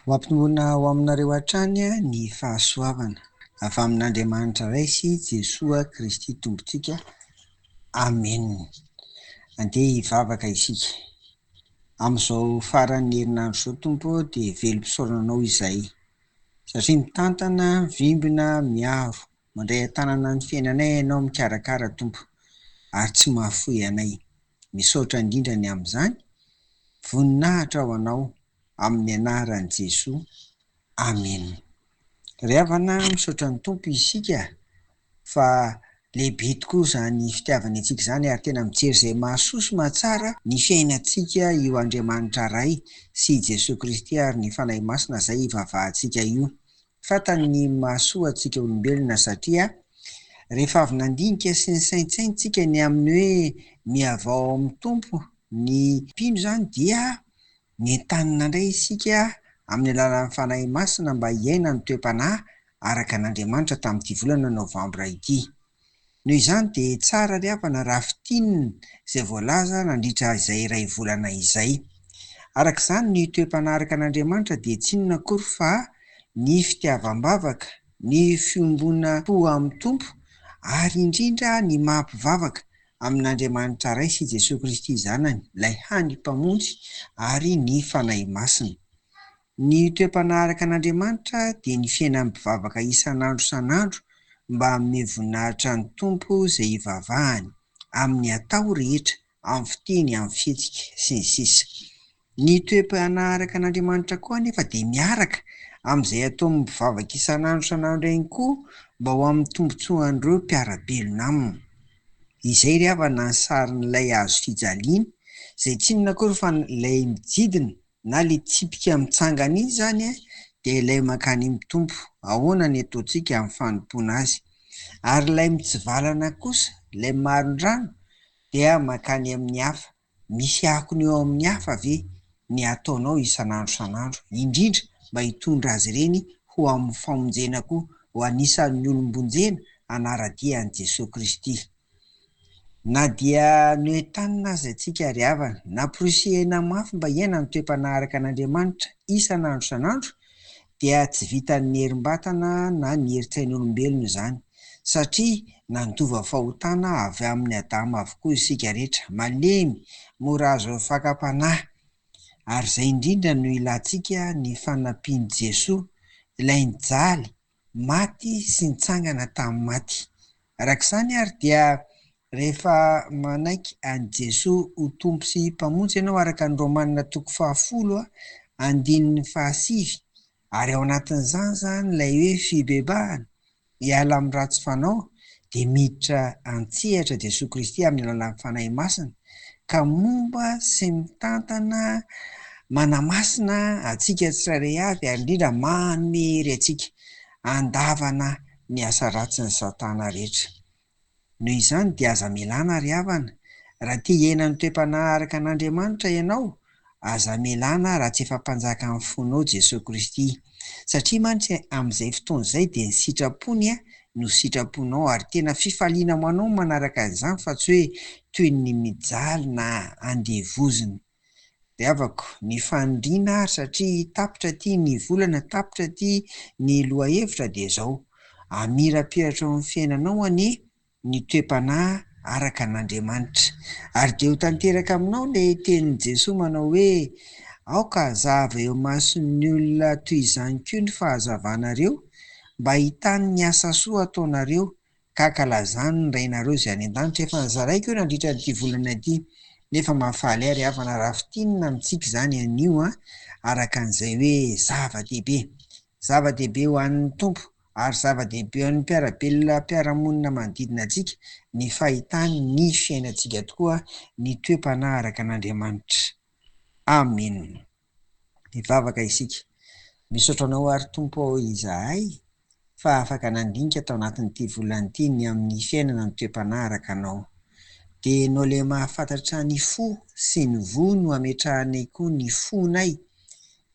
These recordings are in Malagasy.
Ho ampitomboina ho aminareo hatrany ny fahasoavana avy amin'Andriamanitra Ray sy Jesoa Kristy Tompontsika. Amena. Andeha hivavaka isika. Amin'izao faran'ny herinandro izao Tompo ô dia velom-pisaorana Anao izahay satria mitantana, mivimbina, miaro, mandray an-tanana ny fiainanay Ianao mikarakara Tompo ary tsy mahafoy anay. Misaotra indrindra ny amin'izany. Voninahitra ho Anao amin'ny anaran'i Jesoa. Amena. Ry havana, misaotra ny Tompo isika fa lehibe tokoa izany fitiavany antsika izany ary tena mijery izay mahasoa sy mahatsara ny fiainantsika io Andriamanitra Ray sy i Jesoa Kristy ary ny Fanahy Masina izay ivavahantsika io. Fantany ny mahasoa antsika olombelona satria rehefa avy nandinika sy nisaintsaintsika ny amin'ny hoe mihavao ao amin'ny Tompo ny mpino izany dia Nentanina indray isika amin'ny alalan'ny Fanahy Masina mba hiaina ny toe-panahy araka an'Andriamanitra tamin'ity volana Novambra ity. Noho izany dia tsara ry havana raha fintinina izay voalaza nandritra izay iray volana izay. Araka izany ny toe-panahy araka an'Andriamanitra dia tsy inona akory fa ny fitiavam-bavaka, ny fiombonam-po amin'ny Tompo ary indrindra ny maha mpivavaka amin'Andriamanitra Ray sy Jesoa Kristy Zanany, ilay hany Mpamonjy, ary ny Fanahy Masina. Ny toe-panahy araka an'Andriamanitra dia ny fiainan'ny mpivavaka isan'andro isan'andro mba hanome voninahitra ny Tompo izay ivavahany, amin'ny atao rehetra, amin'ny fiteny, amin'ny fihetsika, sy ny sisa Ny toe-panahy araka an'Andriamanitra koa anefa dia miaraka amin'izay ataon'ny mpivavaka isan'andro isan'andro ihany koa mba ho amin'ny tombontsoan'ireo mpiara-belona aminy. Izay ry havana ny sarin'ilay hazo fijaliana, izay tsy inona akory fa ilay mijidina na ilay tsipika mitsangana iny izany dia ilay mankany amin'ny Tompo. Ahoana ny ataontsika amin'ny fanompoana Azy? Ary ilay mitsivalana kosa, ilay marindrano dia mankany amin'ny hafa. Misy akony eo amin'ny hafa ve ny ataonao isan'andro isan'andro, indrindra mba hitondra azy ireny ho amin'ny famonjena koa, ho anisan'ny olom-bonjena hanara-dia an'i Jesoa Kristy? Na dia noentanina aza isika ry havana, namporisihina mafy mba hiaina ny toe-panahy araka an'Andriamanitra isan'andro isan'andro, dia tsy vitan'ny herim-batana na ny herin-tsain'olombelona izany, satria nandova fahotana avy amin'i Adama avokoa isika rehetra, malemy, mora azon'ny fakam-panahy. Ary izay indrindra no ilantsika ny fanampian'i Jesoa, ilay nijaly, maty sy nitsangana tamin'ny maty. Araka izany ary dia rehefa manaiky an'i Jesoa ho Tompo sy Mpamonjy ianao araka ny Romana toko fahafolo andininy fahasivy ary ao anatin'izany izany ilay hoe fibebahana, hiala amin'ny ratsy fanao dia miditra an-tsehatra Jesoa Kristy amin'ny alalan'ny Fanahy Masina ka momba sy mitantana manamasina antsika tsirairay avy ary indrindra manome hery antsika handavana ny asa ratsin'i Satana rehetra. Noho izany dia aza melana ry havana, raha te hiaina ny toe-panahy araka an'Andriamanitra ianao, aza melana raha tsy efa mpanjakan'ny fonao Jesoa Kristy. Satria mantsy amin'izay fotoana izay dia ny sitrapony no sitraponao ary tena fifaliana ho anao ny manaraka an'izany fa tsy hoe toy ny mijaly na andevozina. Ry havako, ny faniriana ary satria tapitra ity ny volana, tapitra ity ny lohahevitra dia izao, hamirapiratra eo amin'ny fiainanao anie ny toe-panahy araka an'Andriamanitra. Ary dia ho tanteraka aminao ilay tenin'i Jesoa manao hoe, Aoka hazava eo imason'ny olona toy izany koa ny fahazavanareo, mba hahitany ny asa soa ataonareo ka ankalazany ny Rainareo izay any an-danitra. Efa nozaraiko io nandritra an'ity volana ity, nefa mahafaly ahy ry havana raha fintinina amintsika izany anio an, araka an'izay hoe zava-dehibe. Zava-dehibe ho an'ny Tompo ary zava-dehibe ho an'ny mpiara-belona mpiara-monina manodidina antsika ny fahitany ny fiainantsika tokoa ny toe-panahy araka an'Andriamanitra. Amena. Hivavaka isika. Misaotra Anao àry Tompo ô izahay fa afaka nandinika tao anatin'ity volana ity ny amin'ny fiainana ny toe-panahy araka Anao. Dia Ianao ilay mahafantatra ny fo sy ny voa no ametrahanay koa ny fonay.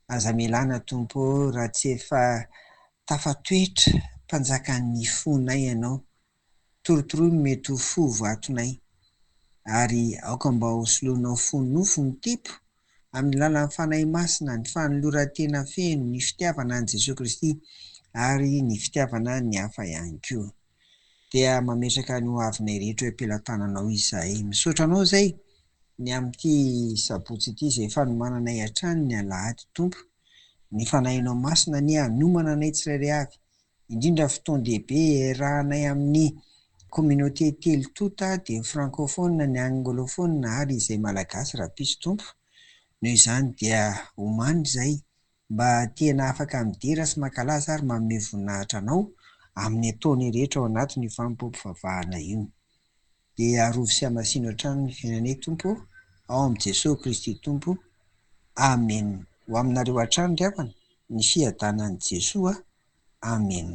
Aza amelana Tompo ô raha tsy efa tafatoetra mpanjakan'ny fonay Ianao. Torotoroy ny mety ho fo vatonay, ary aoka mba ho soloinao fo nofo ny tempo. Amin'ny alalan'ny Fanahy Masina, ny fanoloran-tena feno, ny fitiavana an'i Jesoa Kristy ary ny fitiavana ny hafa ihany koa. Dia mametraka ny ho avinay rehetra eo am-pelatananao izahay. Misaotra anao izay ny amin'ity sabotsy ity izay fanomananay hatrany ny alahady Tompo. Ny Fanahinao Masina anie hanomana anay tsirairay avy indrindra fotoan-dehibe iarahanay amin'ny communauté telo tonta dia ny francophone, ny anglophone ary izay malagasy rahampitso Tompo. Noho izany dia omany izay mba tena afaka midera sy mankalaza ary manome voninahitra Anao amin'ny ataonay rehetra ao anatin'io fanompoam-pivavahana io. Dia arovy sy hamasino hatrany ny fiainanay Tompo ô, ao amin'i Jesoa Kristy Tompo. Amen. Ho aminareo hatrany ry havana ny fiadanan'i Jesoa. Amen.